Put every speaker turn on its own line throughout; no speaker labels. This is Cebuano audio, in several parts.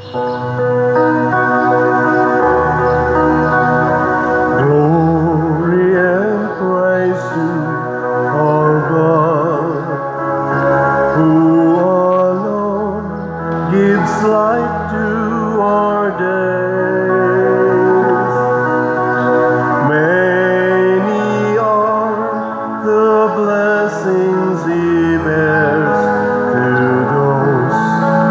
Glory and praise to our God, who alone gives light to our days. Many are the blessings He bears to those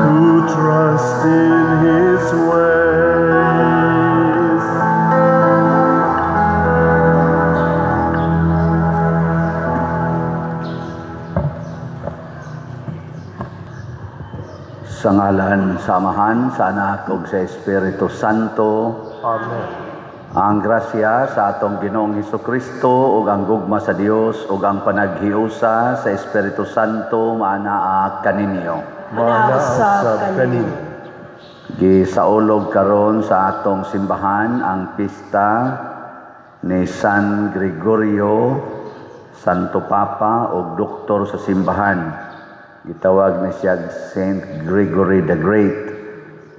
who trust in His ways.
Sa ngalan sa Amahan, sa Anak ug sa Espiritu Santo.
Amen.
Ang grasya sa atong Ginoong Hesukristo ug ang gugma sa Dios ug ang panaghiusa sa Espiritu Santo maanaa kaninyo.
Maanaa usab kaninyo.
Gisaulog karon sa atong simbahan ang pista ni San Gregorio, Santo Papa ug doktor sa simbahan. Gitawag ni siya Saint Gregory the Great.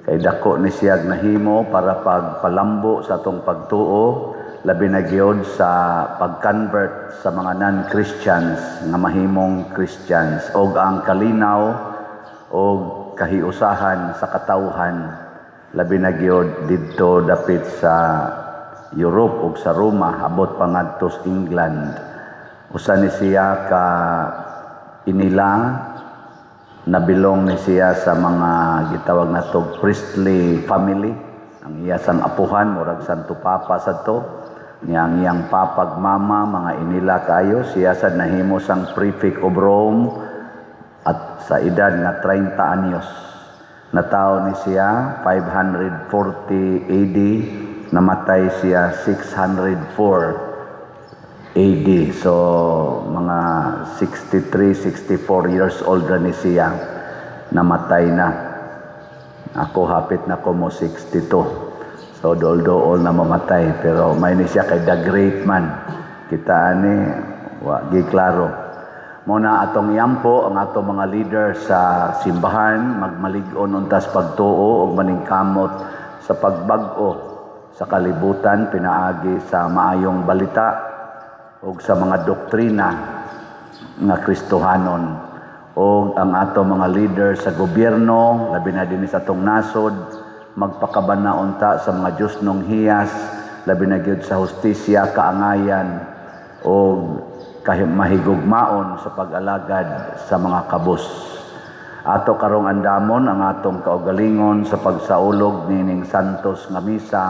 Kay dako ni siya nahimo para pagpalambo sa atong pagtuo, labi na gyud sa pag-convert sa mga non-Christians nga mahimong Christians og ang kalinaw og kahiusahan sa katawhan, labi na gyud didto dapit sa Europe ug sa Roma, abot pa ngadto sa England. Usa ni siya ka inila, nabilong ni siya sa mga gitawag nato priestly family. Ang iya sang apuhan murag Santo Papa sadto niya, ang iyang papag mama mga inila kayo. Siya sad nahimo sang prefect of Rome at sa edad nga 30 anyos. Natawo ni siya 540 AD, namatay siya 604 AD. So mga 63, 64 years old na ni siya namatay na. Ako hapit na ko mo 62. So dool-dool na mamatay, pero may ni siya kay the great man. Kita ani wa gi klaro. Mo na atong iampo ang atong mga leader sa simbahan magmalig-on untas pagtuo ug maningkamot sa pagbag-o sa kalibutan pinaagi sa maayong balita ug sa mga doktrina nga Kristohanon, og ang ato mga leader sa gobyerno, labi na dinhi sa atong nasod, magpakabana unta sa mga Diyosnong hiyas, labi na gyud sa hustisya, kaangayan og mahigugmaon sa pag-alagad sa mga kabus. Ato karong andamon ang atong kaugalingon sa pagsaulog nining santos nga misa,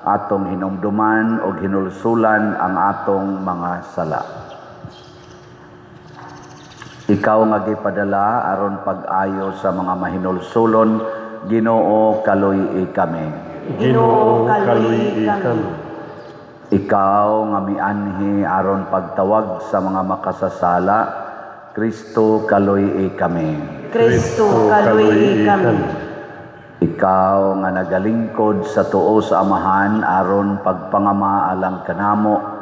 atong hinumduman og hinulsulan ang atong mga sala. Ikaw nga gipadala aron pag-ayo sa mga mahinulsulon, Ginoo, kaluy-i kami.
Ginoo, kaluy-i kami.
Ikaw nga mianhi aron pagtawag sa mga makasasala, Kristo, kaluy-i kami.
Kristo, kaluy-i kami.
Ikaw nga nagalingkod sa tuo sa Amahan aron pagpangama alang kanamo,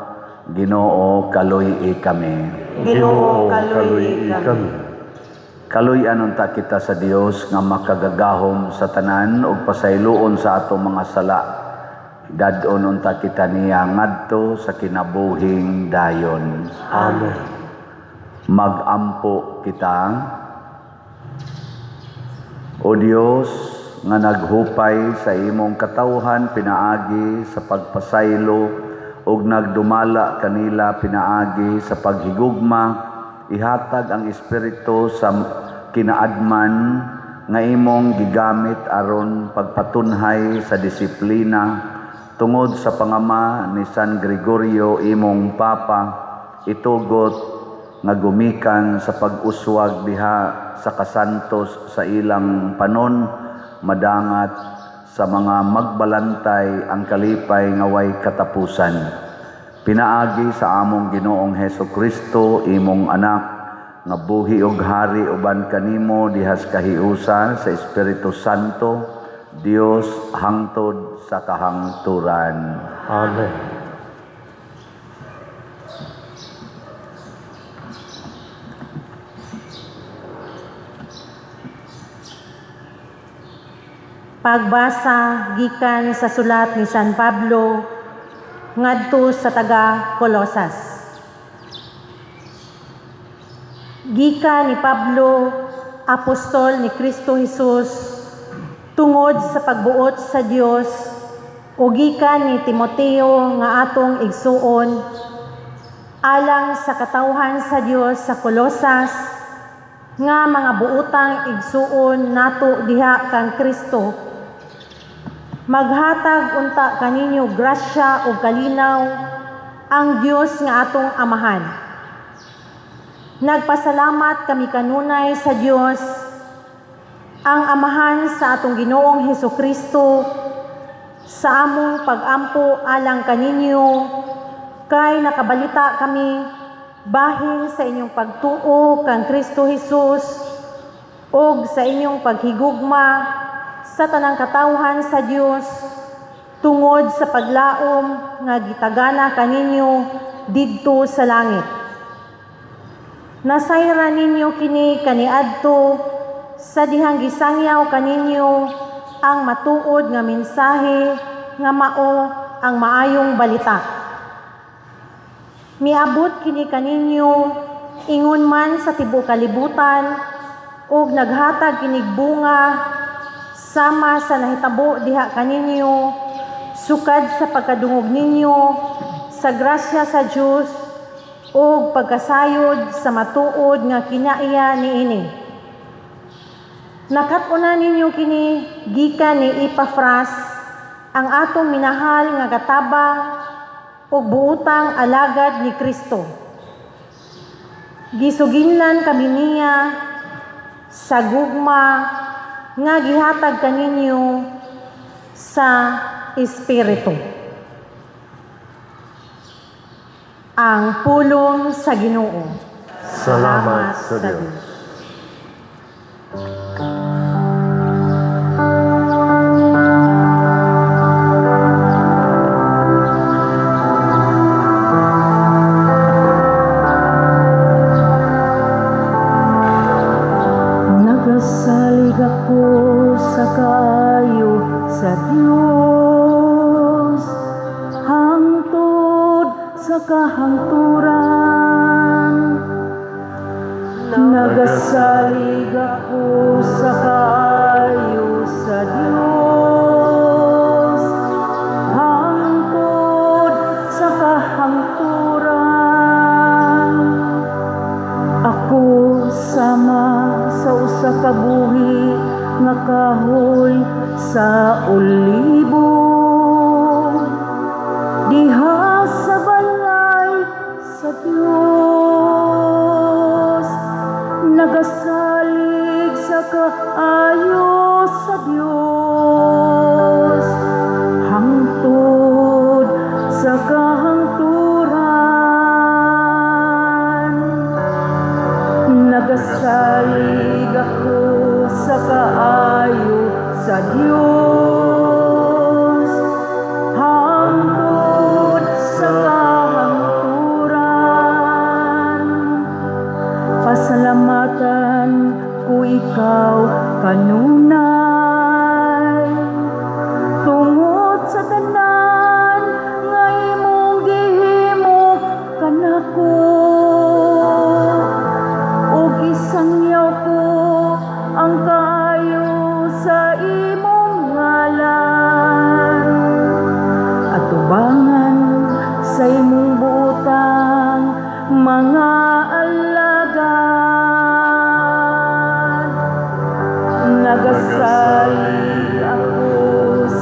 Ginoo, kaluy-i kami.
Ginoo, kaluy-i kami.
Kaluy-an unta kita sa Dios nga makagagahom sa tanan ug pasayloon sa atong mga sala. Dad-on unta kita niya ngadto sa kinabuhing dayon.
Amen.
Magampo kita. O Dios nga naghupay sa imong katawhan pinaagi sa pagpasaylo ug nagdumala kanila pinaagi sa paghigugma, ihatag ang espiritu sa kinaadman nga imong gigamit aron pagpatunhay sa disiplina tungod sa pangama ni San Gregorio imong Papa, itugot nga gumikan sa pag-uswag diha sa kasantos sa ilang panon, madangat sa mga magbalantay ang kalipay nga way katapusan. Pinaagi sa among Ginoong Heso Kristo, imong anak, nga buhi og hari uban kanimo dihas kahiusa sa Espiritu Santo, Dios hangtod sa kahangturan.
Amen.
Pagbasa gikan sa sulat ni San Pablo ngadto sa taga Colosas. Gikan ni Pablo, apostol ni Kristo Jesus, tungod sa pagbuot sa Dios, o gikan ni Timoteo nga atong igsuon, alang sa katawhan sa Dios sa Colosas, nga mga buotang igsuon nato diha kang Kristo. Maghatag unta kaninyo grasya ug kalinaw ang Dios nga atong Amahan. Nagpasalamat kami kanunay sa Dios, ang Amahan sa atong Ginoong Hesukristo, sa among pagampo alang kaninyo, kay nakabalita kami bahin sa inyong pagtuo kang Kristo Jesus ug sa inyong paghigugma sa tanang katawhan sa Dios tungod sa paglaom nga gitagana kaninyo didto sa langit. Nasayran ninyo kini kaniadto sa dihang gisangyaw kaninyo ang matuod nga mensahe nga mao ang maayong balita. Miabot kini kaninyo ingon man sa tibuok kalibutan ug naghatag kinig bunga sama sa nahitabo diha kaninyo sukad sa pagkadungog ninyo sa grasya sa Dios ug pagkasayod sa matuod nga kinaiya niini. Nakat-unan ninyo kini gikan ni Epafras, ang atong minahal nga katabang ug buotang alagad ni Kristo. Gisuginlan kami niya sa gugma nga gihatag kaninyo sa Espiritu. Ang pulong sa Ginoo.
Salamat sa Dios.
Nagasalig ako sa kaayo sa Dios, hangtod sa kahangturan. Nagasalig ako sa kaayo sa Dios, hangtod sa kahangturan. Ako sama sa usa ka buhi nga kahoy sa olibo, diha sa balay sa Dios. Nagasalig sa kaayo sa Dios, hangtod sa kahangturan. Nagasalig ako sa kaayo sa Dios, hangtod sa kahangturan. Pasalamatan ko ikaw kanunay, tungod sa tanan nga imong gihimo kanako, ug isangyaw ko ang kaayo sa imong ngalan, atubangan sa imong buotang mga alagad. Nagasalig ako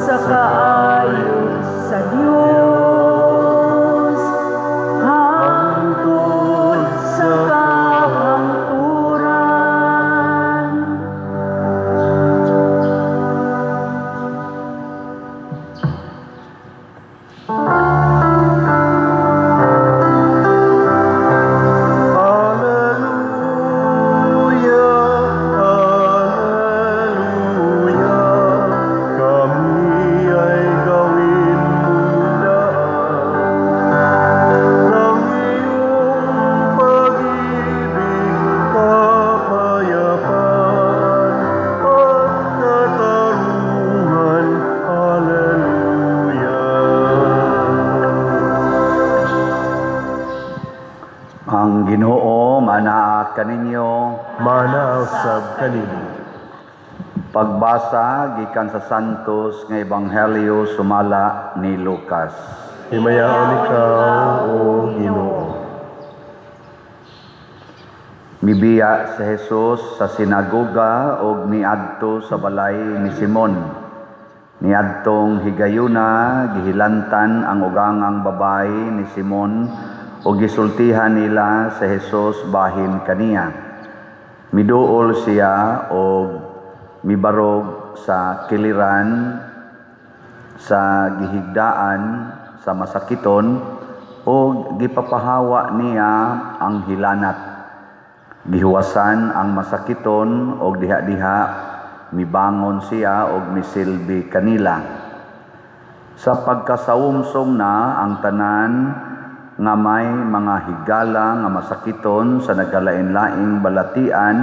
sa kaayo sa Dios, hangtod sa kahangturan.
kaninyo.
Maanaa usab kanimo.
Pagbasa gikan sa Santos nga Ebanghelyo sumala ni Lucas.
Himayaon ikaw, O Ginoo.
Mibiya si Jesus sa sinagoga og niadto sa balay ni Simon. Niadtong higayuna, gihilantan ang ugangang babayi ni Simon ug gisultihan nila si Jesus bahin kaniya. Miduol siya og mibarog sa kiliran sa gihigdaan sa masakiton ug gipapahawa niya ang hilanat. Gihuwasan ang masakiton og diha-diha mibangon siya og misilbi kanila. Sa pagkasawumsom na ang tanan nga may mga higala nga masakiton sa nagkalain-laing balatian,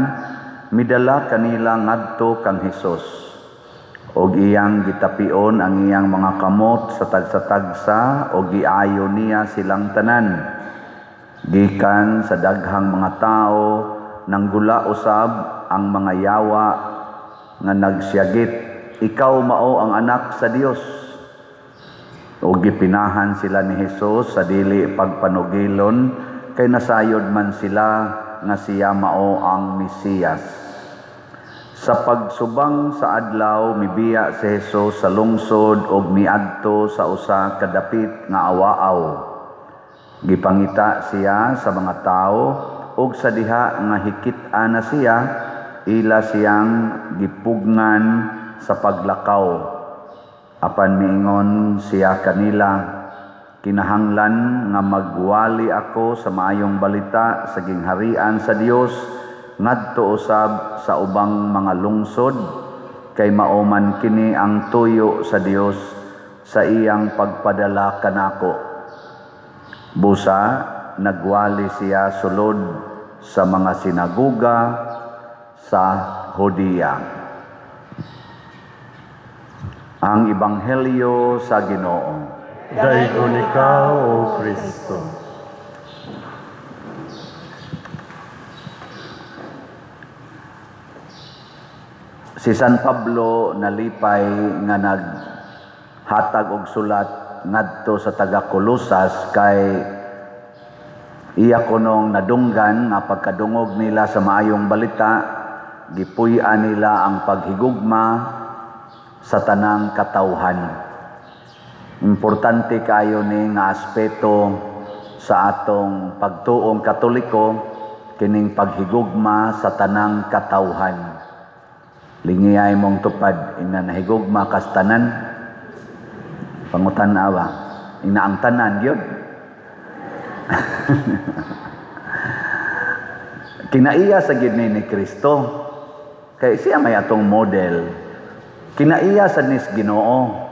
midala kanila ngadto kang Hesus. Og iyang gitapion ang iyang mga kamot sa tagsa-tagsa og giayo niya silang tanan. Gikan sa daghang mga tao, nanggula usab ang mga yawa nga nagsyagit, "Ikaw mao ang anak sa Dios." Ug gipinahan sila ni Hesus sa dili pagpanugilon, kay nasayod man sila nga siya mao ang Mesiyas. Sa pagsubang sa adlaw, mibiya si Hesus sa lungsod ug miadto sa usa ka dapit nga awaaw. Gipangita siya sa mga tawo, ug sa diha nga hikit-an na siya, ila siyang gipugngan sa paglakaw. Apan miingon siya kanila, "Kinahanglan nga magwali ako sa maayong balita sa gingharian sa Dios ngadto usab sa ubang mga lungsod, kay mao man kini ang tuyo sa Dios sa iyang pagpadala kanako." Busa nagwali siya sulod sa mga sinagoga sa Judea. Ang Ebanghelyo sa Ginoo.
Daigon ikaw, O Kristo.
Si San Pablo nalipay nga naghatag og sulat ngadto sa taga Colosas, kay iya kunong nadunggan nga pagkadungog nila sa maayong balita, gipuy-an nila ang paghigugma sa tanang katawhan. Importante kaayo ni nga aspeto sa atong pagtuong Katoliko, kining paghigugma sa tanang katawhan. Lingiyay mong tupad, ina nahigugma kas tanan. Pangutan awa, ina ang tanan gyud. Kinaiya sa gid ni Kristo, kay siya may atong model. Kinaiya sa nis Ginoo,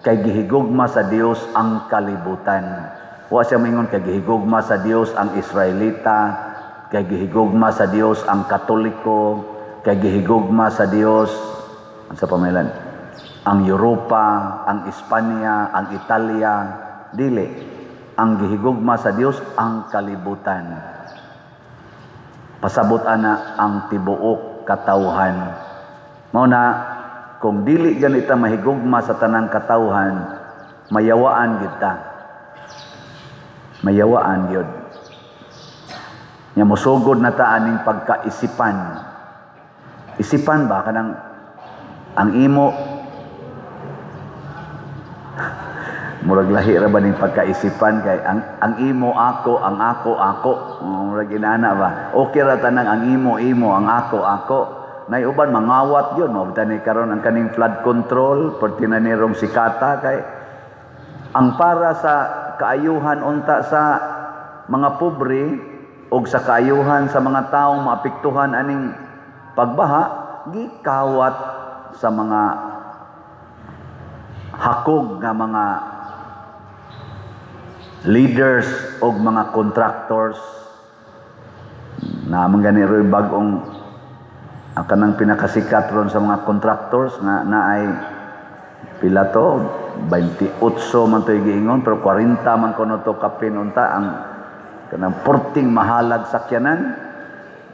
kay gihigugma sa Dios ang kalibutan. Wa siya maingon kay gihigugma sa Dios ang Israelita, kay gihigugma sa Dios ang Katoliko, kay gihigugma sa Dios sa pamilan ang Europa, ang Espanya, ang Italia. Dili. Ang gihigugma sa Dios ang kalibutan. Pasabot ana ang tibuok katawhan. Mao na kung dili ganita mahigugma sa tanang katawhan, mayawaan kita. Mayawaan gyud. Nya mosugod na ta aning pagkaisipan. Isipan ba kanang ang imo, murag lahi ra ba ning pagkaisipan kay ang imo ako, ang ako ako. Murag inana ba? Okay ra tanang ang imo imo, ang ako ako. Nay uban mangawat yun, mao ni karon ang kaning flood control, perti na ni rong sikata, kay ang para sa kaayuhan unta sa mga pobre og sa kaayuhan sa mga taong maapektuhan aning pagbaha, gikawat sa mga hakog nga mga leaders og mga contractors. Naman gani roy bag-ong ang kanang pinakasikat ron sa mga contractors nga naay pila to, 28 man to'y giingon, pero 40 man kuno to kapin unta ang kanang porting mahalag sakyanan.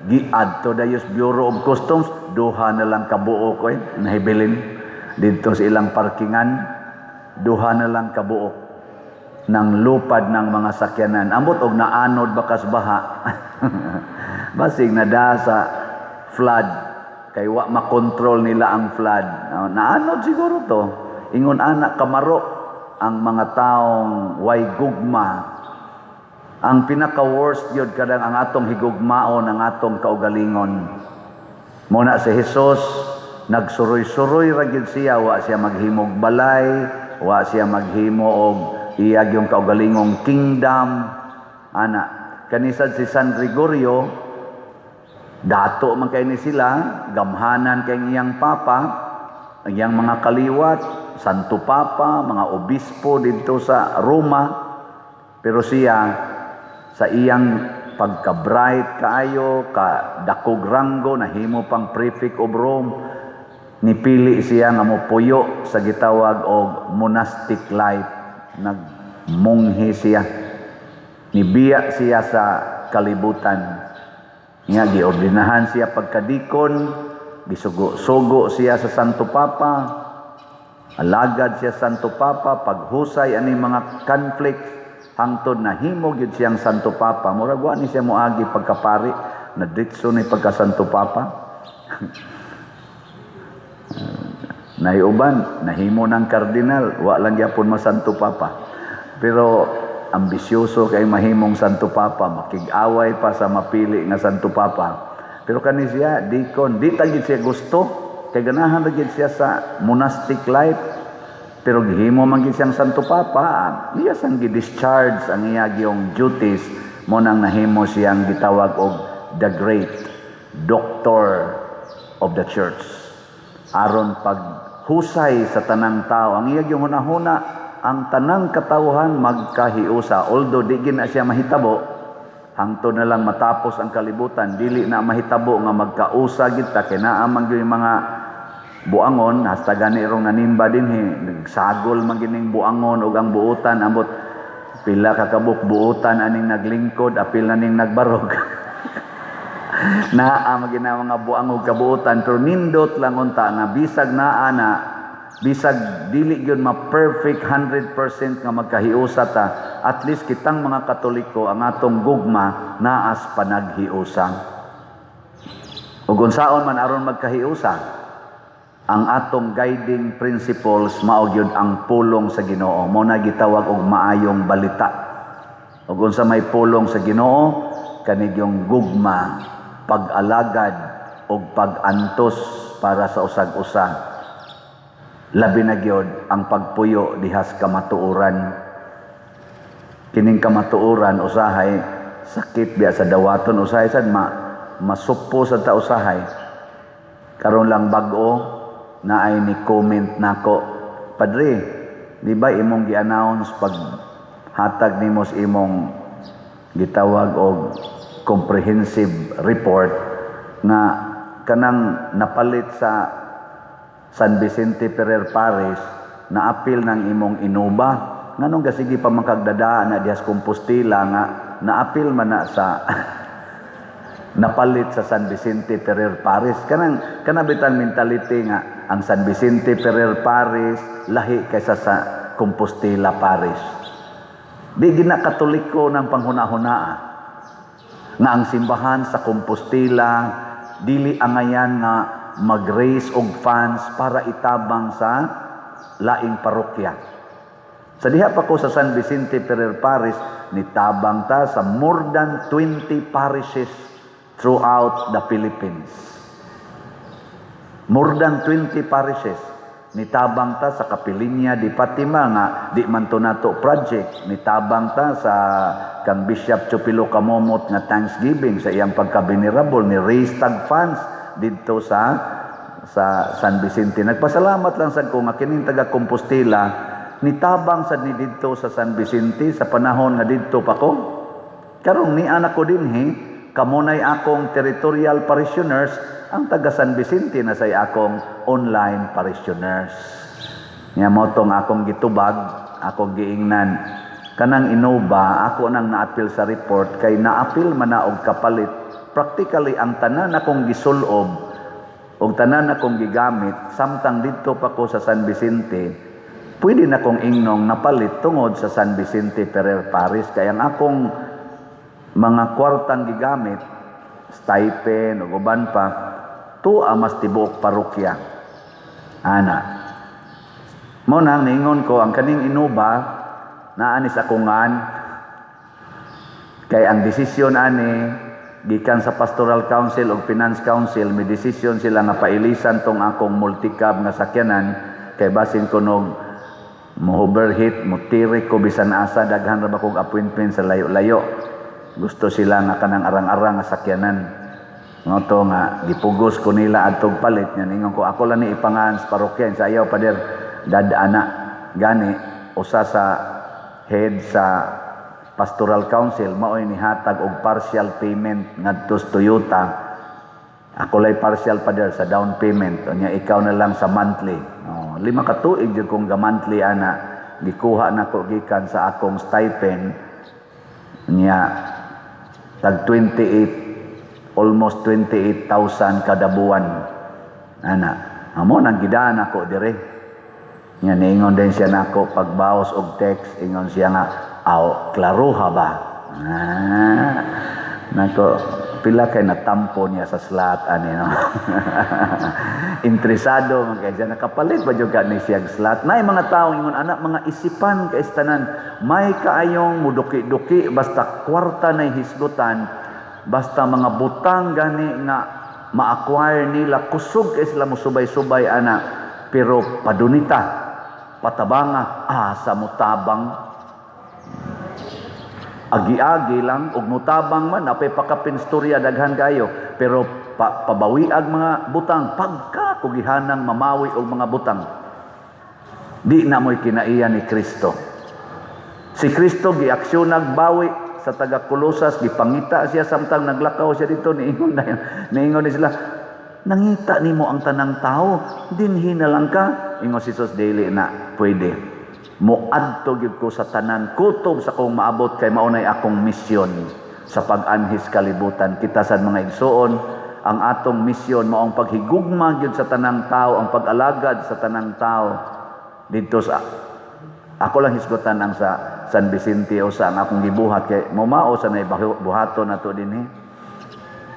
Giadto dayon sa Bureau of Customs, duha na lang kabuok oy nahibilin didto sa ilang parkingan, duha na lang kabuok ng lupad ng mga sakyanan. Ambot og naanod bakas baha. Basig nada sa flood kay wa makontrol nila ang flood. Oh, naanod siguro to. Ingon ana kamaro ang mga taong way gugma. Ang pinaka-worst yun kadang ang atong higugmaon ang atong kaugalingon. Muna si Jesus, nagsuroy-suroy ra gyud siya, wa siya maghimog balay, wa siya maghimo og iyag yung kaugalingong kingdom. Ana, kanisad si San Gregorio, dato man kay ni sila, gamhanan kay iyang papa, ang iyang mga kaliwat, Santo Papa, mga obispo didto sa Roma. Pero siya, sa iyang pagka-bright kaayo, ka dakog ranggo, nahimo pang prefect of Rome, nipili siya nga mopuyo sa gitawag og monastic life. Nagmunghi siya. Nibiya siya sa kalibutan. Nga giordinahan siya pagkadikon, gisugo-sugo siya sa Santo Papa, alagad siya sa Santo Papa, paghusay ani mga conflict, hangtod nahimo gyud siyang Santo Papa. Murag wa ni siya moagi pagkapari, nadritso ni pagka Santo Papa. Naiuban, nahimo ng kardinal, wa lang gyapon ma Santo Papa. Pero ambisyoso kay mahimong Santo Papa, makig-away pa sa mapili nga Santo Papa. Pero kani siya, deacon, di ta gid siya gusto, kay ganahan ra gid siya sa monastic life. Pero gihimo man gid siyang Santo Papa, iya sang gi-discharge ang iya gyong duties, mo nang nahimo siyang gitawag og the great doctor of the church. Aron paghusay sa tanang tao, ang iya gyong hunahuna, ang tanang katawhan magkahiusa. Although di gid na siya mahitabo, hangtod na lang matapos ang kalibutan, dili na mahitabo nga magkausa gid ta, kay naa man gyud mga buangon, hasta gani rong nanimba dinhi, nagsagol man gining buangon ug ang buutan, ambot pila ka kabuk buutan aning naglingkod, apil na ning nagbarog. Naa man gina mga buang ug kabuutan, pero nindot lang unta nga bisag naa na, bisag dili gyud ma-perfect 100% nga magkahiusa ta, at least kitang mga Katoliko ang atong gugma naas panaghiusa. Ug unsaon man aron magkahiusa, ang atong guiding principles mao gyud ang pulong sa Ginoo. Mo na gitawag og maayong balita. Ug unsa may pulong sa Ginoo, kani yung gugma, pag-alagad ug pag-antos para sa usag-usa. Labi na gyud ang pagpuyo dihas kamatuoran. Kining kamatuoran usahay sakit biya sa dawaton, usahay sad masupo sa ta usahay. Karon lang bag-o na ay ni comment nako, "Padre, di ba imong gi-announce pag hatag nimo sa imong gitawag og comprehensive report nga kanang napalit sa San Vicente Ferrer Parish na apil ng imong inuba, nganong gasige pa man kagdadaan na dihas Compostela nga naapil man na sa napalit sa San Vicente Ferrer Parish?" Kanang kanabitan mentality nga ang San Vicente Ferrer Parish lahi kaysa sa Compostela Parish. Di gina Katoliko ng panghuna-hunaa nga ang simbahan sa Compostela dili angayan nga mag-raise og funds para itabang sa laing parokya. Sa diha pa ko sa San Vicente Ferrer Parish, nitabang ta sa more than 20 parishes throughout the Philippines. More than 20 parishes. Nitabang ta sa Kapilinya di Fatima nga di man to nato project. Nitabang ta sa kang Bishop Chupilo Camomot nga Thanksgiving sa iyang pagka-venerable, ni raise tag funds didto sa San Vicente. Nagpasalamat lang sad ko nga kining taga Compostela nitabang sad ni didto sa San Vicente sa panahon nga didto pa ko. Karong ni anak ko dinhi, kamunay akong territorial parishioners, ang taga San Vicente na say akong online parishioners. Nya mo tong akong gitubag, akong giingnan, kanang inuba, ako nang naapil sa report kay naapil man na og kapalit. Practically ang tanan akong gisulob og tanan akong gigamit samtang didto pa ko sa San Vicente, pwede na kong ingnong napalit tungod sa San Vicente Ferrer Parish, kay ang akong mga kwartang gigamit, stipend ug uban pa, tuwa mas tibuok parokya ana. Mao nang niingon ko, ang kaning Innova naa ni sa akungan, kay ang desisyon ani gikan sa Pastoral Council ug Finance Council. May desisyon sila nga pailisan tong akong multicab nga sakyanan kay basin kunog mo overheat, mo tirik ko bisan asa, daghan ra ba kog appointment sa layo-layo. Gusto sila nga kanang arang-arang nga sakyanan. Mao to nga gipugos ko nila adtog palit nya. Ningon ko, ako lang ni ipangahan sa parokya. Sa ayaw, pader, dad ana. Gani usa sa head sa Pastoral Council maoy nihatag og partial payment ngadto sa Toyota. Ako lay partial, pader, sa down payment, unya ikaw na lang sa monthly. Oh, 5 ka tuig jud kong ga monthly ana. Gikuha nako gikan sa akong stipend nya, tag 28, almost 28,000 kada buwan ana. Amo nang gidaan ako dire. Nya niingon din siya nako pagbaos og text, ingon siya nga, "Aw, klaruha ba?" Ah, nako, pila kay natampo niya sa slot ani, no? Interesado man kay siya, nakapalit ba jud ka ni siya slot. Nay mga tawo ingon anak, mga isipan kay tanan, may kaayong muduki-duki basta kwarta na hisgutan, basta mga butang gani nga ma-acquire nila, kusog kay sila musubay-subay ana. Pero padunita, patabanga, asa mo tabang? Agi-agi lang ug mutabang man, apay pakapin storya, daghan kayo. Pero pabawiag mga butang, pagka kugihanang mamawi og mga butang, di na mo'y kinaiya ni Kristo. Si Kristo giaksyon, bawi sa taga Kolosas, gipangita siya samtang naglakaw siya dito. Niingon na niingon ni sila, "Nangita nimo ang tanang tao, dinhi na lang ka." Ingon si Jesus, "Dili na pwede. Moadto gyud ko sa tanan kutob sa kong maabot kay mao nay akong misyon sa pag-anhis kalibutan." Kita sad, mga igsuon, ang atong misyon mao ang paghigugma gyud sa tanang tao, ang pag-alagad sa tanang tao. Didto sa ako lang hisgutan ang sa San Vicente o sa ang akong gibuhat, kay mao sa nay buhaton nato dinhi.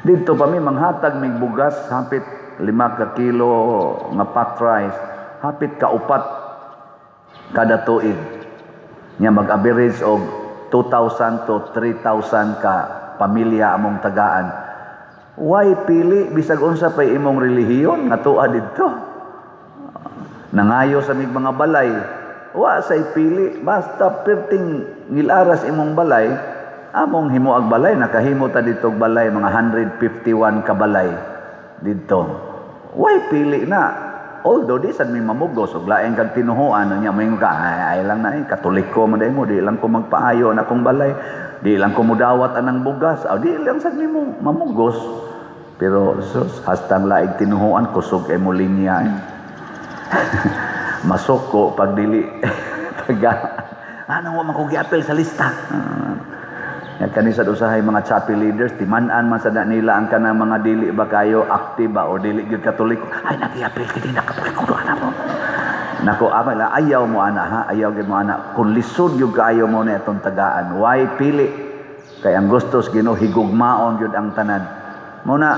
Didto pa mi manghatag mig bugas, hapit 5 ka kilo nga packed rice, hapit ka upat kada tuig. Nya mag-average og 2,000 to 3,000 ka pamilya among tagaan. Why pili bisag unsa pay imong relihiyon nga tuwa didto? Nangayo sa mig mga balay. Wa say pili, basta perting ngilaras imong balay, among himuag balay. Nakahimo ta dito og balay, mga 151 ka balay didto. Why pili na? Although di sad mi mamugos og lain kag tinuhuan, nya moingon ka, ay, ay lang na eh, Katoliko man mo, di lang ko magpaayo na akong balay, di lang ko mudawat anang bugas, aw, di lang sad mi mo mamugos. Pero sus, hastang laig tinuhuan, kusog kay mo linya eh. Masuko pag dili taga ano, wa man ko giapil sa lista. Ah. Kani sa usahay mga chapel leaders, timan-an man sa nila ang kanang mga dili ba kayo active ba o dili gyud Katoliko. "Ay, nagiapil ka din na Katoliko do ana mo." Nako, ama la, ayaw mo ana ha, ayaw gyud mo ana. Kung lisod gyud kaayo mo na itong tagaan, why pili? Kay ang gustos Ginoo, higugmaon gyud ang tanan. Mo na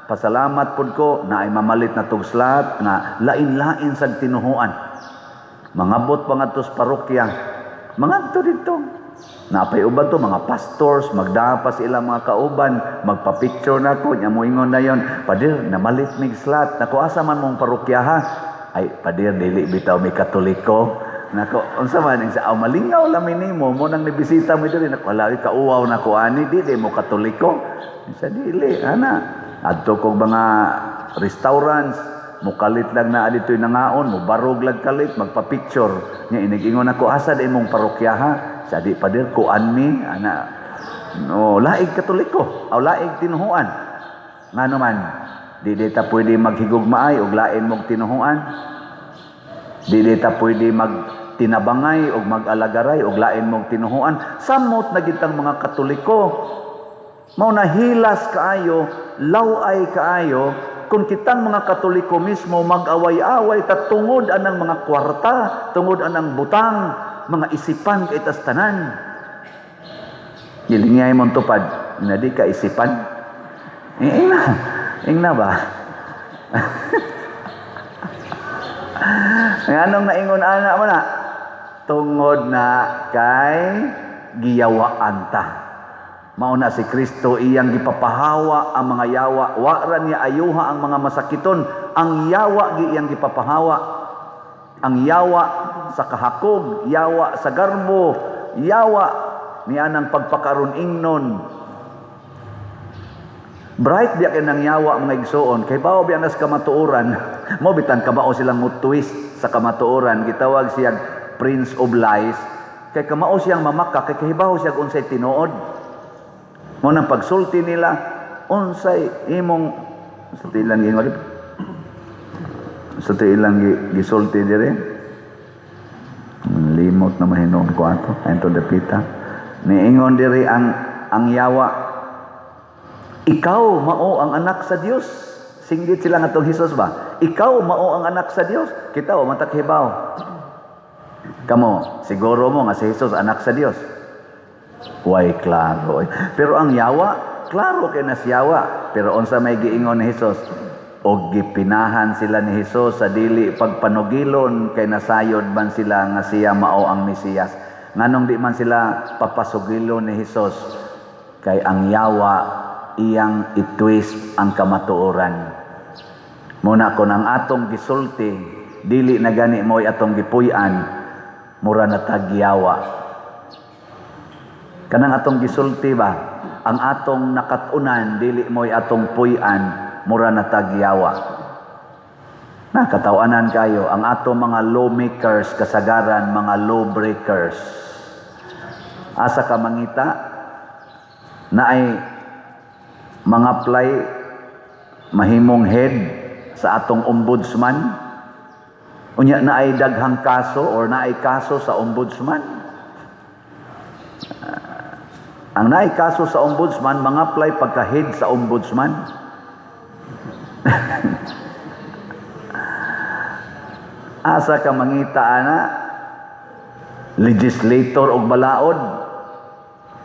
pasalamat pud ko na ay mamalit na tug slot nga lain-lain sad tinuhuan. Mangabot pa ngadto sa parokya. Mangadto didto. Napay uban to mga pastors, magdapa sa ilang mga kauban, magpa-picture na ko, nya moingon na yon, "Pader, namalit mig slot." Nako, "Asa man mong parokya ha?" "Ay, pader, dili bitaw mi Katoliko." Nako, unsa man sa aw, malingaw lang mi nimo mo nang nibisita mo diri. Nako, wala kauwaw na ko ani, di mo Katoliko. Sa dili, ana. Adto kog mga restaurants, mukalit lang na dito'y nangaon, mubarog lang kalit, magpa-picture. Nya inig-ingon ako, "Asa di imong parokya ha?" "Sa di, pader, kuan mi, ana." No, laig Katoliko, aw laig tinuhuan. Ngano man, di ta pwede maghigugmaay og lain mong tinuhuan. Di ta pwede magtinabangay og mag-alagaray og lain mong tinuhuan. Samot na gitang mga Katoliko. Mao na hilas kaayo, laway kaayo kung kitang mga Katoliko mismo mag-away-away ta tungod anang mga kwarta, tungod anang butang, mga isipan kay tas tanan. Gilingay mong tupad, na di ka isipan. Eh, ingna, ingna ba? Nganong naingon ana mo na? Tungod na kay giyawaan ta. Mao na si Kristo iyang gipapahawa ang mga yawa. Wa ra niya ayuha ang mga masakiton. Ang yawa gi iyang gipapahawa. Ang yawa sa kahakog, yawa sa garbo, yawa niya ng pagpakaron ingnon. Bright biya kay nang yawa, mga igsoon, kay bawo biya nas kamatuoran. Mo bitan kamao silang mo twist sa kamatuoran, gitawag siya Prince of Lies kay kamao siyang mamaka, kay kahibaw siya unsay tinuod. Mo nang pagsulti nila unsay imong sa tilang gingon sa tilang gisulti dire, limot na mahinuon ko ato ato dapita niingon diri ang yawa, "Ikaw mao ang anak sa Dios." Singgit sila ngadtong Hesus ba, "Ikaw mao ang anak sa Dios." Kita wa man ta kahibaw. Kamo, siguro mo nga si Jesus anak sa Dios? Way klaro, eh. Pero ang yawa, klaro kay nas yawa. Pero unsa may giingon ni Jesus? Og gipinahan sila ni Jesus sa dili pagpanugilon kay nasayod man sila nga siya mao ang Mesiyas. Nganong di man sila papasugilon ni Jesus? Kay ang yawa iyang itwist ang kamatuoran. Muna kon ang atong gisulti dili na gani mo'y atong gipuy-an, mura na tagyawa. Kanang atong gisulti ba, ang atong nakat-unan dili mo'y atong puy-an, mura na tagyawa. Nakatawanan kayo ang atong mga lawmakers, kasagaran mga lawbreakers. Asa ka mangita na ay mga apply mahimong head sa atong ombudsman? Unya na ay daghang kaso or na ay kaso sa ombudsman? Ang naay kaso sa ombudsman, mga apply pagka head sa ombudsman. Asa ka mangita ana legislator og balaod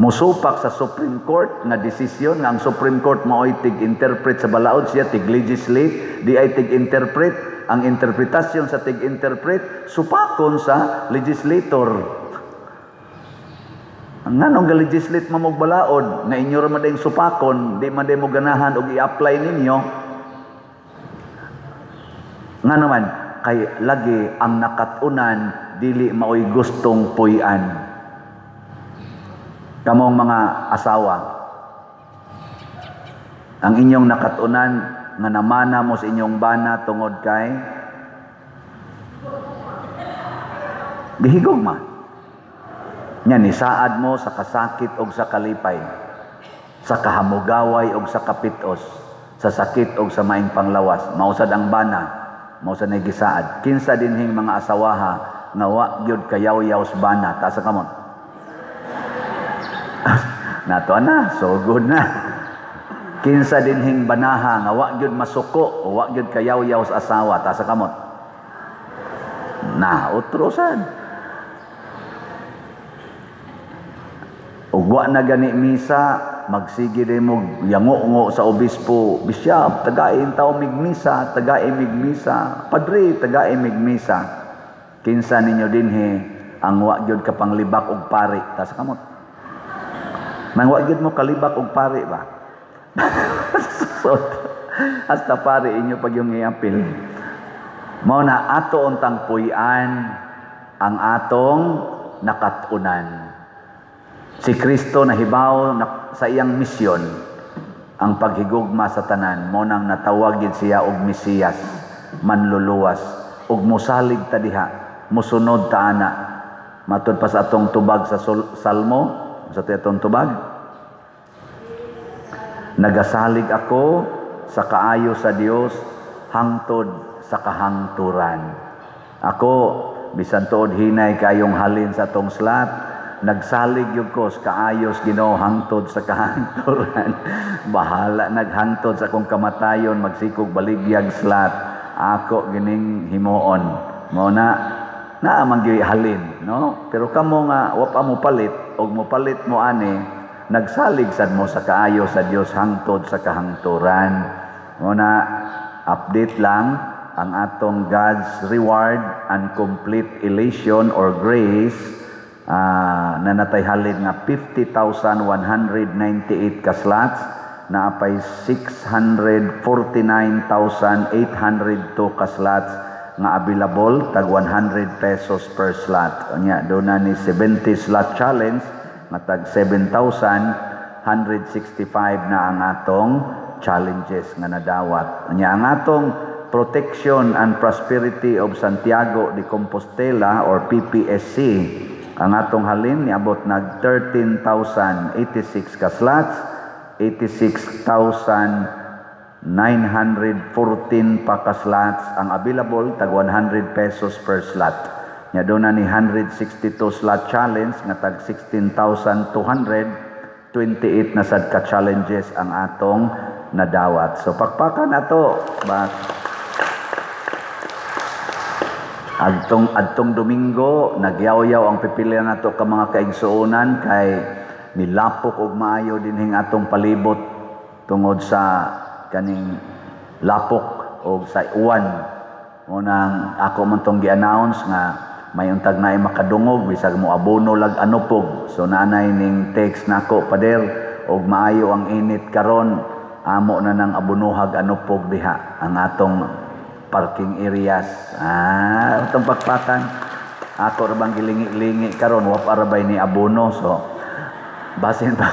musupak sa Supreme Court nga desisyon, nga ang Supreme Court maoy tig-interpret sa balaod, siya tig-legislate, di ay tig-interpret. Ang interpretasyon sa tig-interpret supakon sa legislator. Ang nganong ga-legislate mo og balaod nga inyo ra man dayong supakon, di man day mo ganahan og i-apply ninyo? Nga naman kay lagi ang nakat-unan dili maoy gustong puy-an. Kamong mga asawa, ang inyong nakat-unan nga namana mo sa inyong bana tungod kay gihigugma nya, nisaad mo sa kasakit og sa kalipay, sa kahamugaway og sa kapitos, sa sakit og sa maing panglawas, mausad ang bana, mausad na gisaad. Kinsa dinhing mga asawaha nga wa gyud kayawyaw sa bana? Taas ang kamot. Nato na, so good na. Kinsa dinhing banaha nga wa gyud masuko o wa gyud kayawyaw sa asawa? Taas ang kamot. Na, otro sad. Ug wa na gani misa, magsige din mo yango-ngo sa obispo, "Bishop, tagain tao mig misa, tagain mig misa, padre, tagain mig misa." Kinsa ninyo dinhi ang wa gyud kapanglibak og pari? Taas ang kamot. Nang wa gyud mo kalibak og pari ba? So, hasta pari inyo pag yung iapil. Mao na ato untang puy-an ang atong nakat-unan. Si Kristo nahibaw na, sa iyang misyon ang paghigugma sa tanan, mo nang natawag gid siya og Mesiyas, manluluwas, ug mosalig ta diha, mosunod ta ana. Matud pa sa atong tubag sa Salmo, sa atong tubag, "Nagasalig ako sa kaayo sa Dios hangtod sa kahangturan." Ako, bisan tuod hinay kayong halin sa atong slot, Nagsalig gyud ko sa kaayos Ginoo hangtod sa kahangturan. Bahala naghangtod sa akong kamatayon, magsikog baligyag slot. Ako gining himuon. Mao na naa man gyud halin, no? Pero kamo nga wa pa mo palit og mopalit mo ani, nagsalig sad mo sa kaayo sa Dios hangtod sa kahangturan. Mao na, update lang ang atong God's reward and complete elation or grace, naa natay halin nga 50,198 ka slots, naa pay 649,802 ka slots nga available, tag 100 pesos per slot. Unya duna ni 70 slot challenge nga tag 7,165 na ang atong challenges nga nadawat. Unya ang atong Protection and Prosperity of Santiago de Compostela or PPSC, ang atong halin niabot nag 13,086 ka slots, 86,914 pa ka slots ang available, tag 100 pesos per slot. Nya duna ni 162 slot challenge nga tag 16,228 na sad ka challenges ang atong nadawat. So pakpakan ato ba. Adtong Domingo nagyaw-yaw ang pipila nato ka mga kaigsuonan kay nilapok og maayo dinhing atong palibot tungod sa kaning lapok og sa uwan. Unang ako man tong gi-announce nga may untag naay makadungog bisag mo abono lag anupog. So naanay ning text nako, "Pader, og maayo ang init karon, amo na nang abonohag anupog diha ang atong parking areas." Ah, atong pakpakan. Ako ra bang gilingi-lingi karon, wa pa ra bay ni abono, so basin pa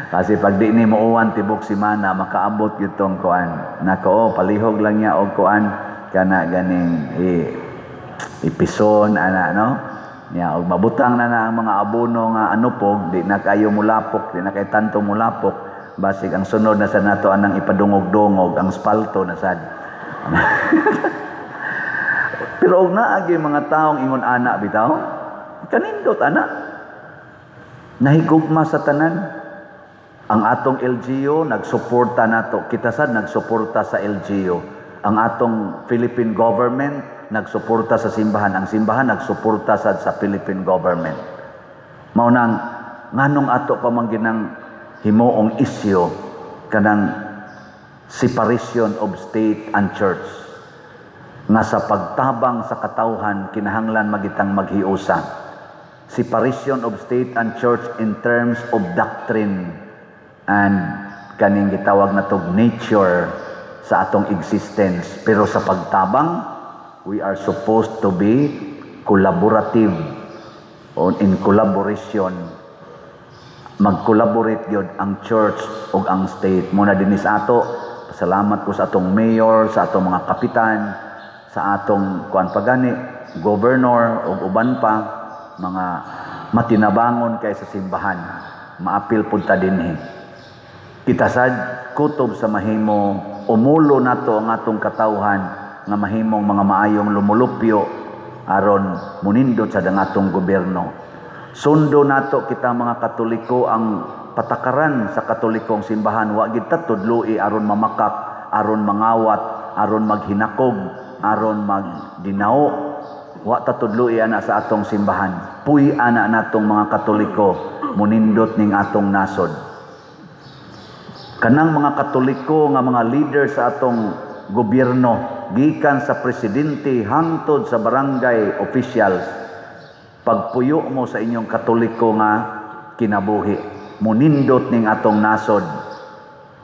kasi pag di ni muuwan tibok semana, makaabot gyud tong kuan. Nako, oh, palihog lang niya og kuan kana ganing ipison ana, no? Nya og mabutang na na ang mga abono nga anupog, di na kayo mulapok, di na kay tanto mulapok. Basig ang sunod na sa nato anang ipadungog-dungog ang spalto na sad. Pero og naa gyud mga taong ingon ana bitaw, kanindot ana. Nahigugma sa tanan. Ang atong LGU nagsuporta nato, kita sad nagsuporta sa LGU. Ang atong Philippine government nagsuporta sa simbahan, ang simbahan nagsuporta sad sa Philippine government. Mao nang nganong ato pa man ginang himuong isyu kanang separation of state and church, nga sa pagtabang sa katawhan kinahanglan magitang maghiusa. Separation of state and church in terms of doctrine and kaning gitawag natog nature sa atong existence, pero sa pagtabang we are supposed to be collaborative or in collaboration. Mag-collaborate gyud ang church ug ang state. Muna dinhi sa ato, pasalamat ko sa atong mayor, sa atong mga kapitan, sa atong kuan pagani, governor ug uban pa mga matinabangon kay sa simbahan. Maapil pud ta dinhi. Kita sad kutob sa mahimo umulo nato ang atong katawhan nga mahimong mga maayong lumulupyo aron munindot sa ang atong gobyerno. Sundo nato kita mga Katoliko ang patakaran sa Katolikong simbahan. Wa gid ta tudloi aron mamakak, aron mangawat, aron maghinakog, aron magdinao. Wa ta tudloi ana sa atong simbahan. Puy ana natong mga Katoliko munindot ning atong nasod. Kanang mga Katoliko nga mga leader sa atong gobyerno, gikan sa presidente hangtod sa barangay officials, pagpuyo mo sa inyong Katoliko nga kinabuhi, munindot ning atong nasod.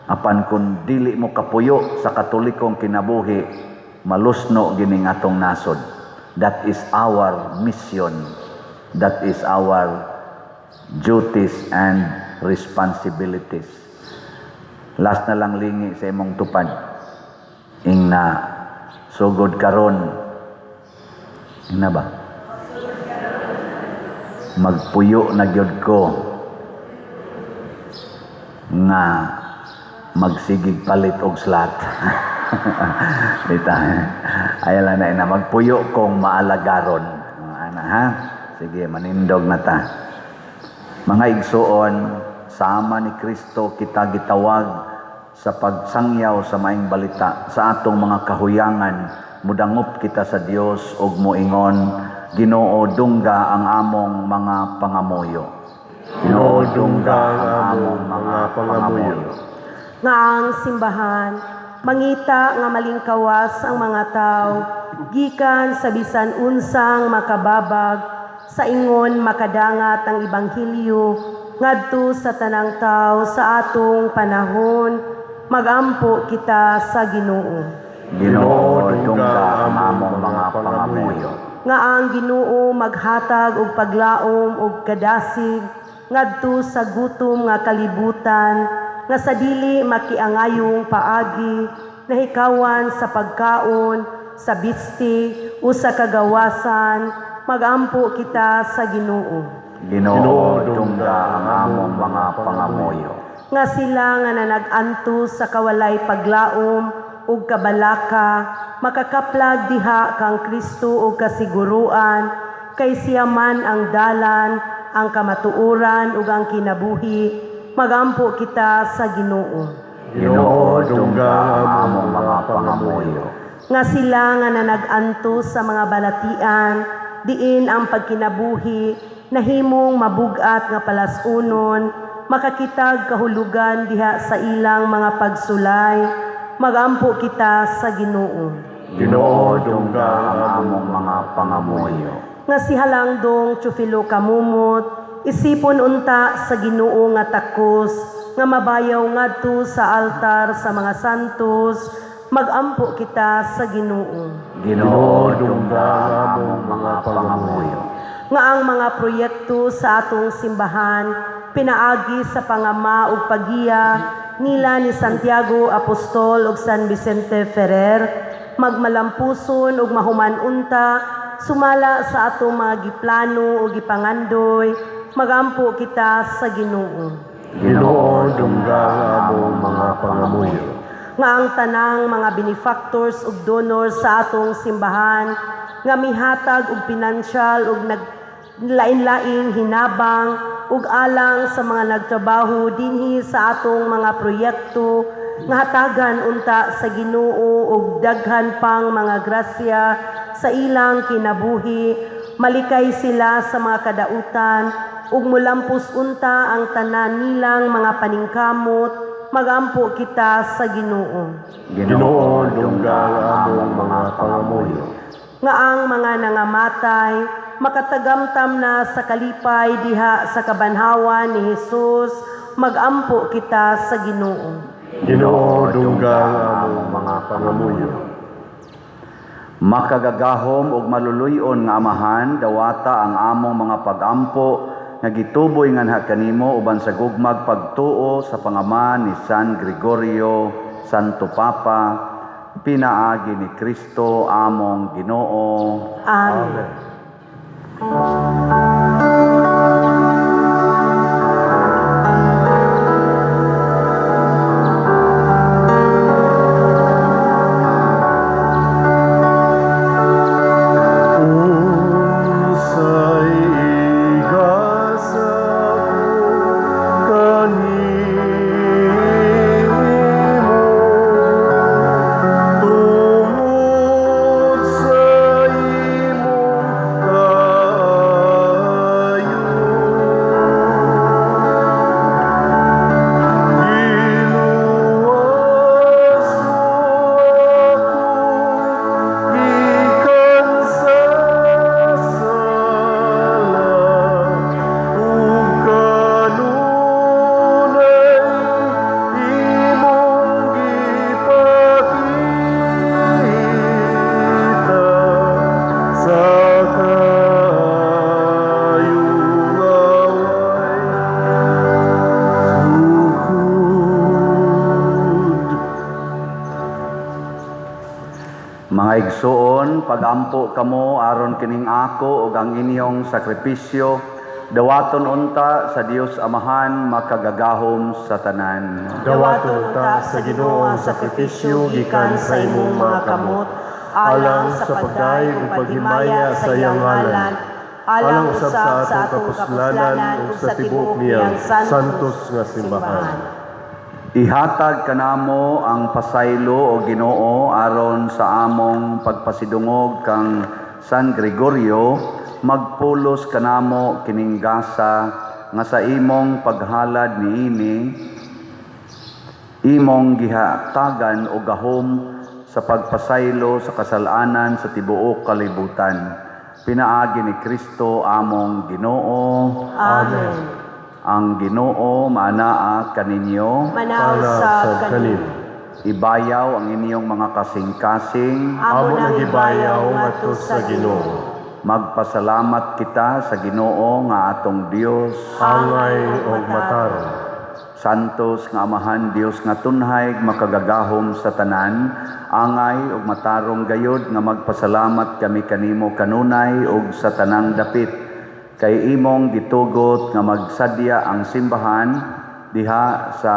Apan kung dili mo kapuyo sa Katolikong kinabuhi, malusno gining atong nasod. That is our mission. That is our duties and responsibilities. Last na lang, lingi sa imong tupad. Ing na sugod karon. Ing na ba? Magpuyo na gyud ko nga magsigig palit og slot. Dita. Ayaw lang na ina magpuyo kong maalagaron. Ana ha? Sige, manindog na ta. Mga igsoon, sama ni Kristo kita gitawag sa pagsangyaw sa maayong balita sa atong mga kahuyangan. Mudangop kita sa Dios ug moingon, "Ginoo, dungga ang among mga pangamuyo."
Ginoo, dungga ang among mga pangamuyo.
Nga ang simbahan mangita nga malingkawas ang mga tao gikan sa bisan unsang makababag, sa ingon makadangat ang ebanghelyo ngadto sa tanang tao sa atong panahon, magampo kita sa Ginoo.
Ginoo, dungga ang among mga pangamuyo.
Nga ang Ginoo maghatag og paglaom og kadasig ngadto sa gutom nga kalibutan, nga sa dili makiangayong paagi nahikawan sa pagkaon, sa bisti o sa kagawasan, magampo kita sa Ginoo.
Ginoo, dungga ang among mga pangamuyo.
Nga sila nga nanag-antos sa kawalay paglaom ug kabalaka makakaplag diha kang Kristo og kasiguruan, kay siya man ang dalan, ang kamatuoran ug ang kinabuhi, magampo kita sa Ginoo.
Ginoo, dungga ang among mga pangamuyo.
Nga sila nga nanag-antos sa mga balatian diin ang pagkinabuhi nahimong mabugat nga palas-unon makakitag kahulugan diha sa ilang mga pagsulay, magampo kita sa Ginoo.
Ginoo, dungga
ang among mga pangamuyo.
Nga si Halangdong Teofilo Camomot isipon unta sa Ginoo nga takos nga mabayaw ngadto sa altar sa mga santos, magampo kita sa Ginoo.
Ginoo, dungga ang among mga pangamuyo.
Nga ang mga proyekto sa atong simbahan pinaagi sa pangama ug pagiya nila ni Santiago Apostol ug San Vicente Ferrer magmalampuson ug mahuman unta sumala sa atong mga giplano ug gipangandoy, magampo kita sa Ginoo.
Ginoo, dungga ang among mga pangamuyo.
Nga ang tanang mga benefactors ug donors sa atong simbahan nga mihatag og pinansyal ug nag lain-laing hinabang ug alang sa mga nagtrabaho dinhi sa atong mga proyekto, nga hatagan unta sa Ginoo og daghan pang mga grasya sa ilang kinabuhi, malikay sila sa mga kadautan ug mulampos unta ang tanan nilang mga paningkamot, magampo kita sa Ginoo.
Ginoo, dungga ang among mga pangamuyo.
Nga ang mga nangamatay makatagamtam na sa kalipay diha sa kabanhawan ni Hesus, magampo kita sa Ginoo.
Ginoo, dungga ang among mga pangamuyo.
Makagagahom ug maluluy-on nga Amahan, dawata ang among mga pagampo nga gituboy nganha kanimo uban sa gugmag pagtuo sa pangama ni San Gregorio, Santo Papa, pinaagi ni Kristo among Ginoo.
Amen.
Unsay igasa ko kanimo tungod sa imong kaayo? Giluwas mo ako gikan sa sala, ug kanunay imong gipakita sa kaayo nga way sukod.
Mga igsuon, pagampo kamo aron kining ako ug ang inyong sakripisyo dawaton unta sa Dios Amahan makagagahom sa tanan.
Dawaton unta sa Ginoo ang sakripisyo gikan sa imong mga kamot, alang sa pagdayeg ug paghimaya sa iyang ngalan,
Alang usab sa atong kapuslanan ug sa tibuok niyang
santos nga simbahan.
Ihatag kanamo ang pasaylo o Ginoo aron sa among pagpasidungog kang San Gregorio, magpulos kanamo kining gasa nga sa imong paghalad niini imong gihatagan og gahom sa pagpasaylo sa kasalanan sa tibuok kalibutan. Pinaagi ni Kristo among Ginoo.
Amen.
Ang Ginoo maanaa kaninyo.
Manaw
Para
sa
kanimo.
Ibayaw ang inyong mga kasing-kasing.
Amo
Amo
nang
nang
ibayaw
ibayaw
ngadto
ngadto
sa
sa
Ginoo.
Ginoo.
Magpasalamat kita sa Ginoo nga atong Dios.
Angay og matarong.
Santos nga Amahan Dios nga tunhay makagagahom sa tanan, angay ug matarong gayod nga magpasalamat kami kanimo kanunay ug sa tanang dapit, kay imong gitugot nga magsadya ang simbahan diha sa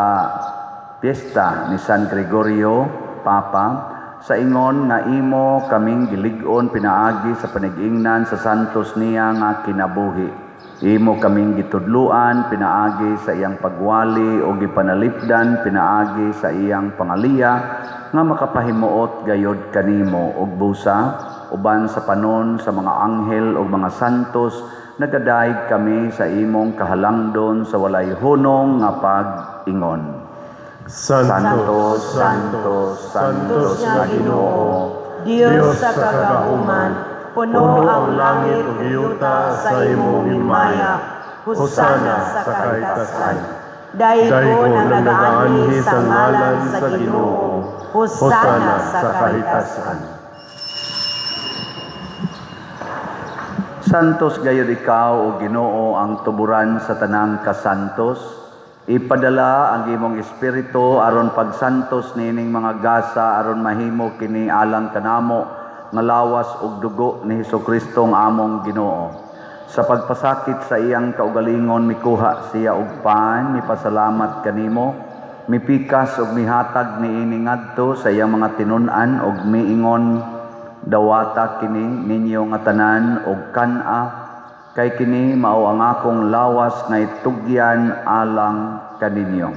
piyesta ni San Gregorio Papa, sa ingon nga imo kaming gilig-on pinaagi sa panigingnan sa santos niya nga kinabuhi. Imo kaming gitudluan pinaagi sa iyang pagwali o gipanalipdan pinaagi sa iyang pangaliya nga makapahimuot gayod kanimo og busa uban sa panon sa mga anghel ug mga santos, nagadayeg kami sa imong kahalangdon sa walay hunong nga pag-ingon.
Santo,
Santo, Santo,
Santos nga Ginoo, Dios sa kagahuman, puno ang langit ug yuta sa imong himaya. Hosana sa kahitasan. Daygon ang nagaanhi sa ngalan sa Ginoo. Hosana sa kahitasan.
Santos gayud ikaw o Ginoo ang tuburan sa tanang kasantos. Ipadala ang imong espiritu aron pagsantos niining mga gasa aron mahimo kini alang kanamo nga lawas ug dugo ni Hesukristo ang among Ginoo. Sa pagpasakit sa iyang kaugalingon mikuha siya og pan, mipasalamat kanimo, mipikas ug mihatag niini ngadto sa iyang mga tinun-an ug miingon, dawata kini ninyo nga tanan og kan-a, kay kini mao ang akong lawas nga itugyan alang kaninyo.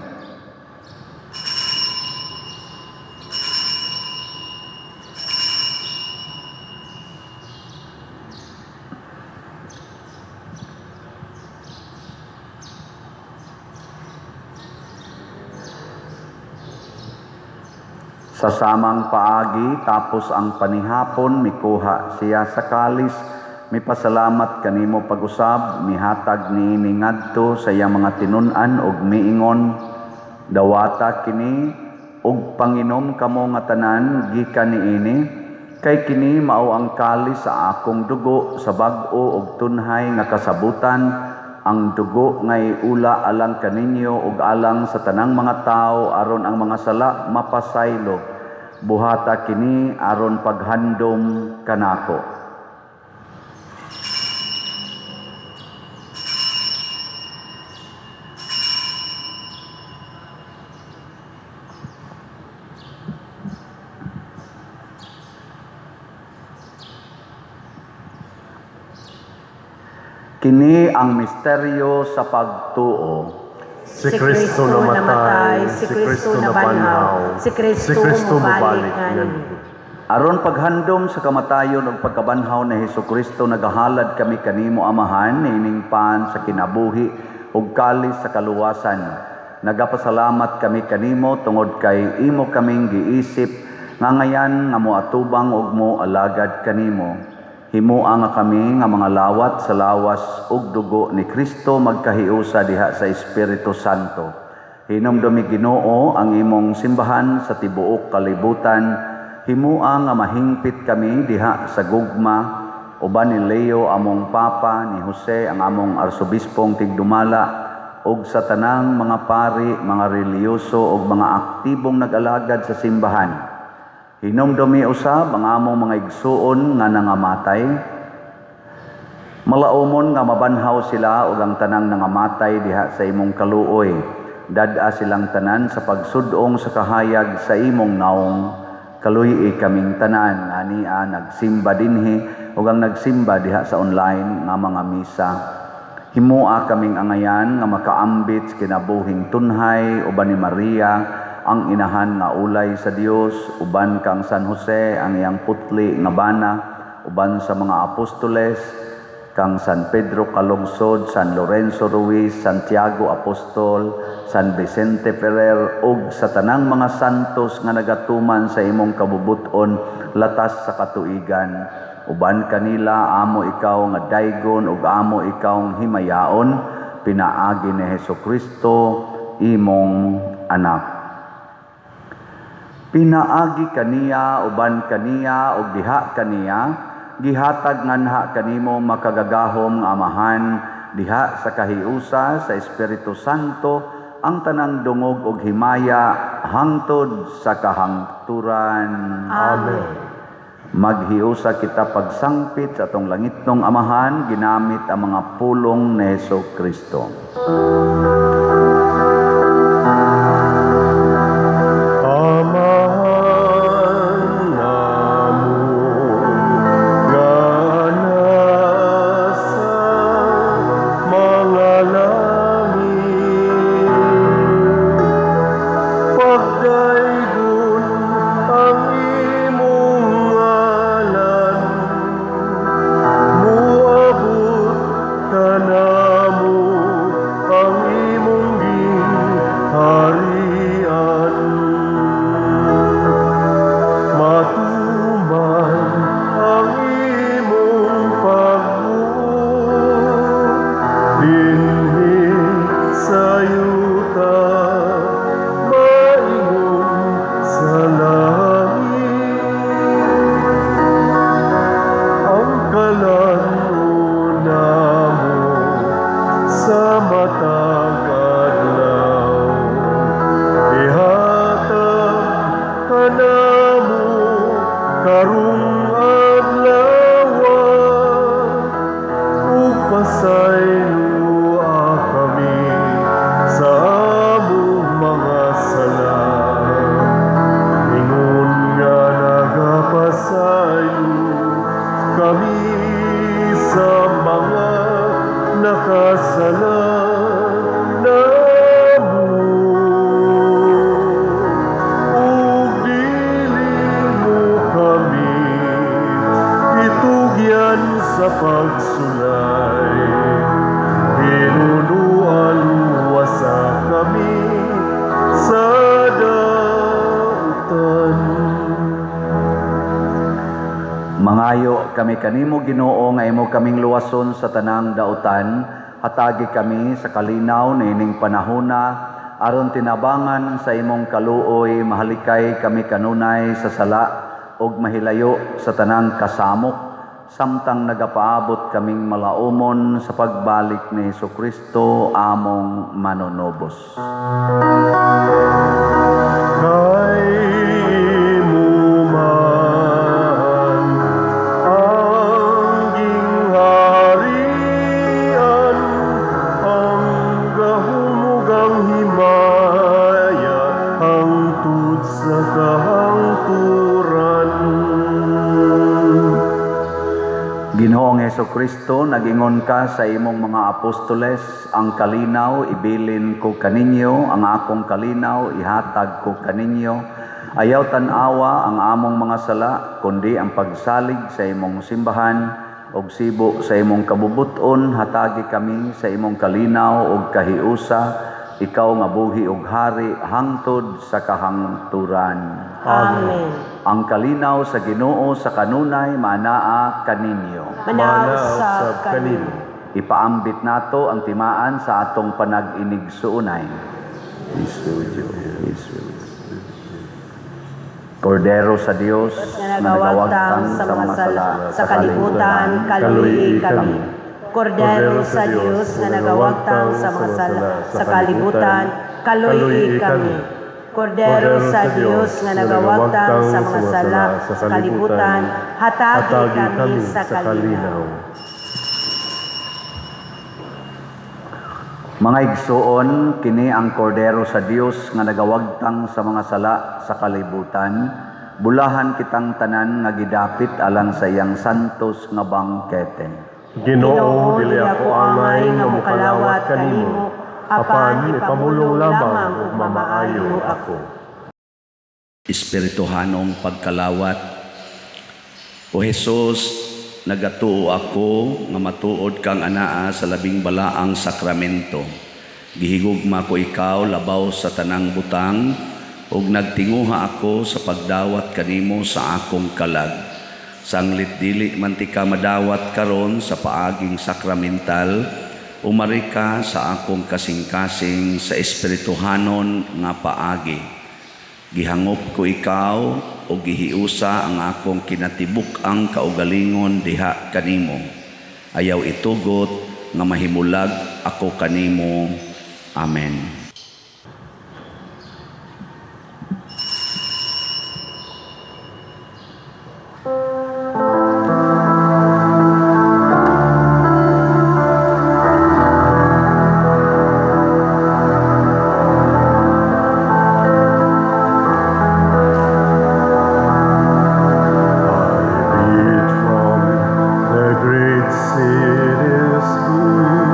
Sa samang paagi, tapos ang panihapon, mikuha siya sa kalis, mipasalamat kanimo pag-usab, mihatag niini ngadto sa iyang mga tinun-an ug miingon, dawata kini ug panginom kamo nga tanan gikan niini, kay kini mao ang kalis sa akong dugo sa bag-o ug tunhay nga kasabutan, ang dugo ngay ula alang kaninyo ug alang sa tanang mga tawo aron ang mga sala mapasaylo. Buhata kini aron paghandom kanako. Kini ang misteryo sa pagtuo.
Si Kristo namatay, si Kristo nabanhaw,
si Kristo mobalik
nganhi.
Aron paghandom sa kamatayon ug pagkabanhaw ni Hesukristo, nagahalad kami kanimo Amahan niining pan sa kinabuhi ug kalis sa kaluwasan. Nagapasalamat kami kanimo tungod kay imo kaming giisip nga ngayan nga moatubang ug moalagad kanimo. Himoa nga kami nga mga lawat sa lawas ug dugo ni Kristo magkahiusa diha sa Espiritu Santo. Hinumdumi Ginoo ang imong simbahan sa tibuok kalibutan. Himoa nga mahingpit kami diha sa gugma uban ni Leo among Papa, ni Jose ang among arsobispong tigdumala, ug sa tanang mga pari, mga relihiyoso ug mga aktibong nag-alagad sa simbahan. Hinumdumi usab ang among mga igsuon nga nangamatay. Malaumon nga mabanhaw sila ug ang tanang nangamatay diha sa imong kaluoy. Dad-a silang tanan sa pagsud-ong sa kahayag sa imong naong. Kaluy-i kaming tanan nga ania nagsimba dinhi ug ang nagsimba diha sa online nga mga misa. Himoa kaming angayan nga makaambit sa kinabuhing tunhay uban ni Maria, ang inahan nga ulay sa Dios, uban kang San Jose, ang iyang putli nga bana, uban sa mga apostoles, kang San Pedro Calungsod, San Lorenzo Ruiz, Santiago Apostol, San Vicente Ferrer ug sa tanang mga santos nga nagatuman sa imong kabubuton latas sa katuigan. Uban kanila amo ikaw nga daygon ug amo ikaw himayaon, pinaagi ni Hesus Kristo, imong anak. Pinaagi kaniya, uban kaniya ug diha kaniya, gihatag nganha kanimo makagagahom nga Amahan diha sa kahiusa sa Espiritu Santo ang tanang dungog ug himaya hangtod sa kahangturan.
Amen.
Maghiusa kita pagsangpit sa atong langitnong Amahan ginamit ang mga pulong ni Hesus Kristo.
Amahan namo nga nasa mga langit, pagdaygon ang imong ngalan, muabot kanamo ang imong gingharian. Matuman ang imong pagbuot dinhi sa yuta maingon sa langit. Ang kalan-on namo sa matag adlaw ihatag kanamo karong adlaw, ug pasayloa kami sa among mga sala, ingon nga nagapasaylo kami sa mga nakasala namo, ug dili mo kami itugyan sa pagsulay, hinunuan luwasa kami sa dautan.
Mangayo kami kanimo, Ginoo, nga imo kaming luwason sa tanang dautan. Hatagi kami sa kalinaw niining panahona, aron tinabangan sa imong kaluoy mahalikay kami kanunay sa sala ug mahilayo sa tanang kasamok, samtang nagapaabot kaming malaumon sa pagbalik ni Hesukristo, among manunubos.
Kay imo man ang gingharian, ang gahom ug ang himaya, hangtod sa kahangturan.
Ginoong Hesukristo, nagingon ka sa imong mga apostoles, "Ang kalinaw ibilin ko kaninyo, ang akong kalinaw ihatag ko kaninyo." Ayaw tan-awa ang among mga sala, kundi ang pagsalig sa imong simbahan, ug sibo sa imong kabubuton, hatagi kami sa imong kalinaw ug kahiusa, ikaw nga buhi ug hari hangtod sa kahangturan.
Amen.
Ang kalinaw sa Ginoo sa kanunay maanaa kaninyo.
Manaog usab kanimo.
Ipaambit nato ang timaan sa atong panag-inigsuonay. Peace be with you. Peace be with you. Kordero sa Dios
nga nagawagtang sa mga sala sa kalibutan, kaluyi kami. Kordero sa Dios nga nagawagtang sa mga sala sa kalibutan, kaluyi kami. Kordero sa Dios nga nagawagtang sa mga sala sa kalibutan, hatagi kami sa kalinaw.
Mga igsuon, kini ang Kordero sa Dios nga nagawagtang sa mga sala sa kalibutan. Bulahan kitang tanan nga gidapit alang sa iyang santos nga bangkete.
Ginoo, dili ako angay nga mokalawat kanimo, apan ipamulong lamang ug mamaayo ako.
Espirituhanong pagkalawat. O Hesus, nagatuo ako nga matuod kang anaa sa labing balaang sakramento. Gihigugma ko ikaw labaw sa tanang butang ug nagtinguha ako sa pagdawat kanimo sa akong kalag. Sanglit dili man tika madawat karon sa paaging sakramental, umari ka sa akong kasing-kasing sa espirituhanon nga paagi. Gihangop ko ikaw o gihiusa ang akong kinatibuk-ang kaugalingon diha kanimo. Ayaw itugot nga mahimulag ako kanimo. Amen.
I read from the great city's gloom,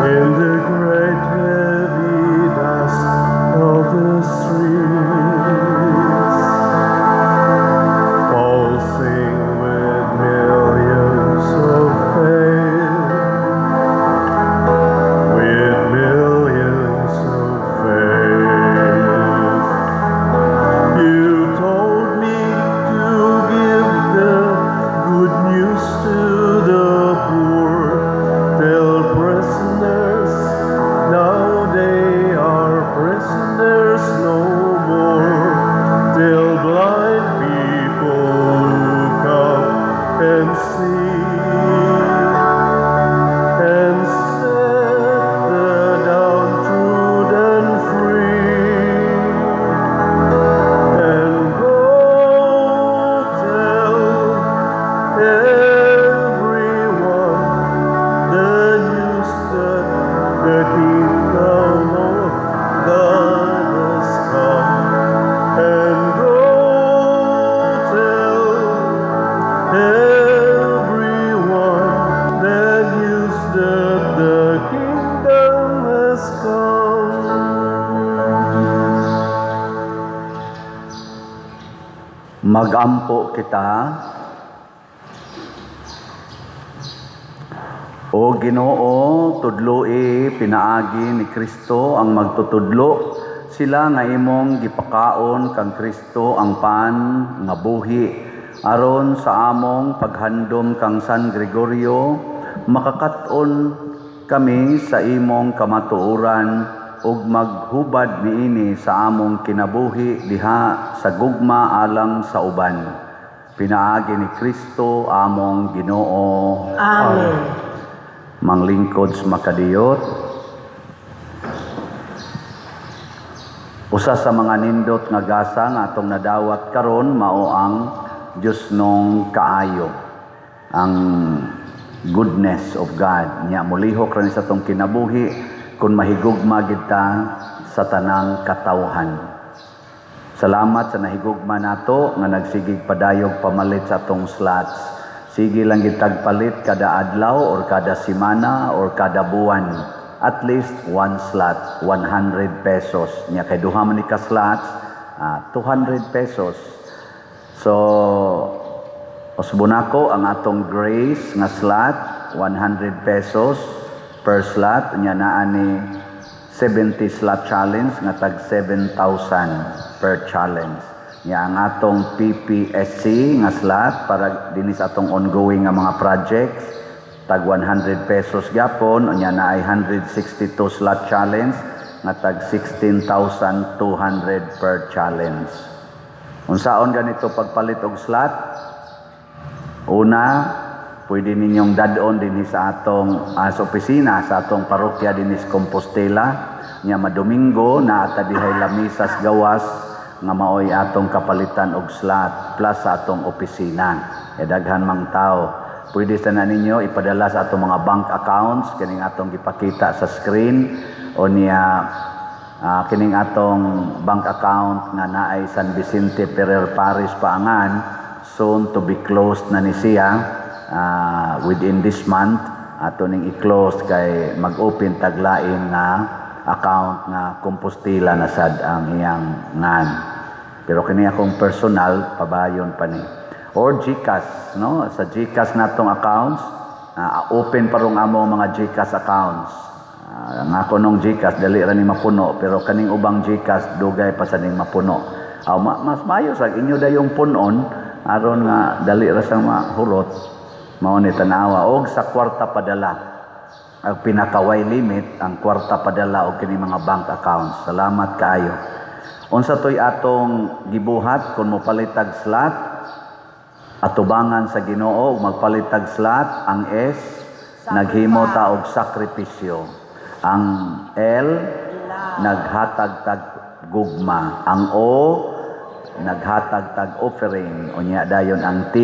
in the great heavy dust of the streets, pulsing with millions of faith, with millions of faith. You told me to give the good news to the poor. Tell prisoners now they are prisoners no more. Tell blind people look up and see, and set the downtrodden free. And go tell everyone the news that the kingdom of God has come. And go tell everyone the news that the kingdom has come.
Magampo kita. O Ginoo, tudloi pinaagi ni Kristo ang magtutudlo sila nga imong gipakaon kang Kristo ang pan nga buhi, aron sa among paghandom kang San Gregorio makakat-on kami sa imong kamatuoran ug maghubad niini sa among kinabuhi diha sa gugma alang sa uban. Pinaagi ni Kristo among Ginoo.
Amen.
Manglingkod sa makadiyot. Usa sa mga nindot nga gasa nga atong nadawat karon mao ang Dios nong kaayo, ang goodness of God. Nya molihok ra ni sa atong kinabuhi kung mahigugma gid ta sa tanang katawhan. Salamat sa nahigugma nato nga nagsigig padayog pamalit sa atong slots. Sige lang gid tagpalit kada adlaw or kada semana or kada buwan. At least one slot, 100 pesos. Nya kay duha man ni ka slots, 200 pesos. So, usbon nako ang atong Grace nga slot, 100 pesos per slot. Nya naa ni 70 slot challenge nga tag 7,000 per challenge. Nya ang atong PPSC nga slot para dinhi sa atong ongoing nga mga projects tag 100 pesos gyapon. Unya naay 162 slot challenge nga tag 16,200 per challenge. Unsaon ganito pagpalit og slot? Una, pwede ninyong dad-on dinhi sa atong sa opisina sa atong parokya dinhi sa Compostela. Nya madomingo naa ta dihay lamisas gawas nga maoy atong kapalitan og slot plus sa atong opisina. E daghan mang tao. Pwede sa na ninyo ipadala sa atong mga bank accounts kining atong gipakita sa screen o niya. Kining atong bank account nga naay San Vicente Ferrer Parish paangan, soon to be closed na ni siya within this month. Ato ning i-close kay mag-open taglain nga account nga Compostela na sad ang iyang ngan. Pero kini akong personal, pabayon pa ni. Or GCash, no? Sa GCash natong accounts, open pa rong among mga GCash accounts. Ang ako nung GCash dali ra ni mapuno, pero kaning ubang GCash dugay pa sa ning mapuno. Aw, mas maayo sa inyo dayong punon aron nga dali ra sang mahurot. Mao ni tanawa og sa Kwarta Padala. Ang pinakaway limit ang Kwarta Padala og kini mga bank accounts. Salamat kaayo. Unsa toy atong gibuhat kung mopalitag slot? Atubangan sa Ginoo ug magpalitag slot, ang S, naghimo ta og sakripisyo. Ang L, naghatag tag gugma. Ang O, naghatag tag offering. Unya dayon ang T,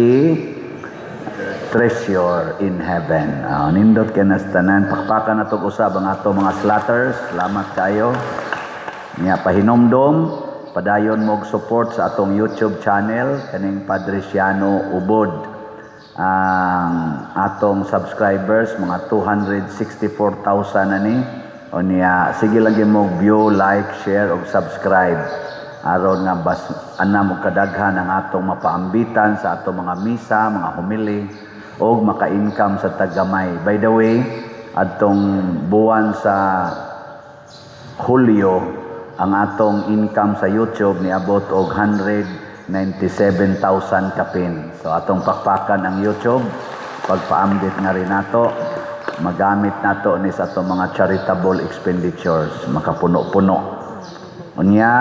treasure in heaven. Nindot kay nas tanan. Pakpakan nato usab ang ato mga slatters. Salamat kayo. Nya pahinomdom, padayon mo support sa atong YouTube channel kaning Padre Siano Ubod. Ang atong subscribers mga 264,000 na ni. O niya, sige lang gyud mo view, like, share ug subscribe aron nga bas anam og kadaghan ang atong mapaambitan sa atong mga misa, mga homily og maka-income sa taggamay. By the way, atong buwan sa Hulyo, ang atong income sa YouTube niabot og 197,000 kapin. So atong pakpakan ang YouTube, pagpaambit nga rin nato, magamit nato ni sa atong mga charitable expenditures, makapuno-puno. Unya,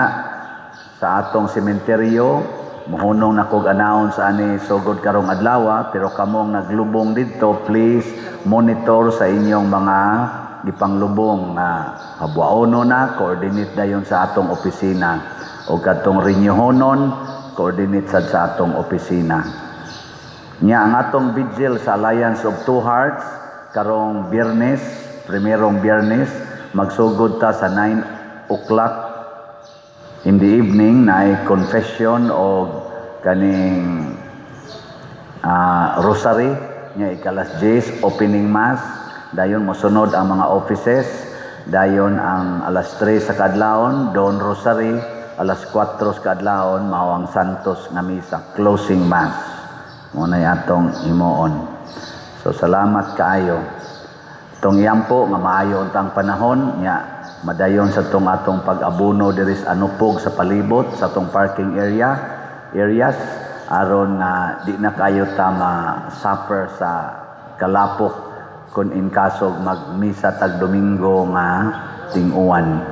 sa atong sementeryo, mohunong na kog announce ani sugod karong adlaw, pero kamong naglubong didto, please monitor sa inyong mga gipanglubong nga habwaono na, coordinate dayon sa atong opisina, o kadtong renyohonon, coordinate sad sa atong opisina. Nya ang atong vigil sa Alliance of Two Hearts karong Biyernes, primerong Biyernes, magsugod ta sa 9 o'clock in the evening na ay confession o kaning rosary. Nya ikalas 10, opening mass, dayon mosunod ang mga offices, dayon ang alas 3 sa kadlawon, dawn rosary, alas 4 sa kadlawon mao ang Santos nga misa, closing mass. Mo na atong himuon. So salamat kaayo. Tong yampo nga maayo untang panahon nya madayon sa tong atong pag-abuno diri sa anupog sa palibot sa atong parking areas aron nga di na kayo ta ma-suffer sa kalapok kung in kaso magmisa tag Domingo nga ting-uwan.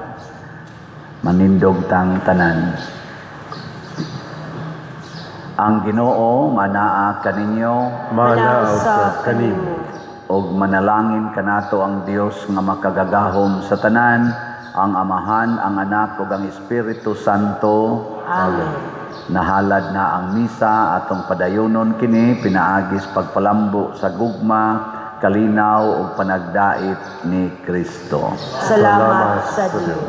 Manindog tang tanan. Ang Ginoo manaa kaninyo.
Manaa usab kanimo.
Og manalangin kanato ang Dios nga makagagahom sa tanan, ang Amahan, ang Anak ug ang Espiritu Santo.
Amen.
Nahalad na ang misa, atong padayonon kini pinaagis pagpalambo sa gugma, kalinaw ug panagdait ni Kristo.
Salamat sa Dios.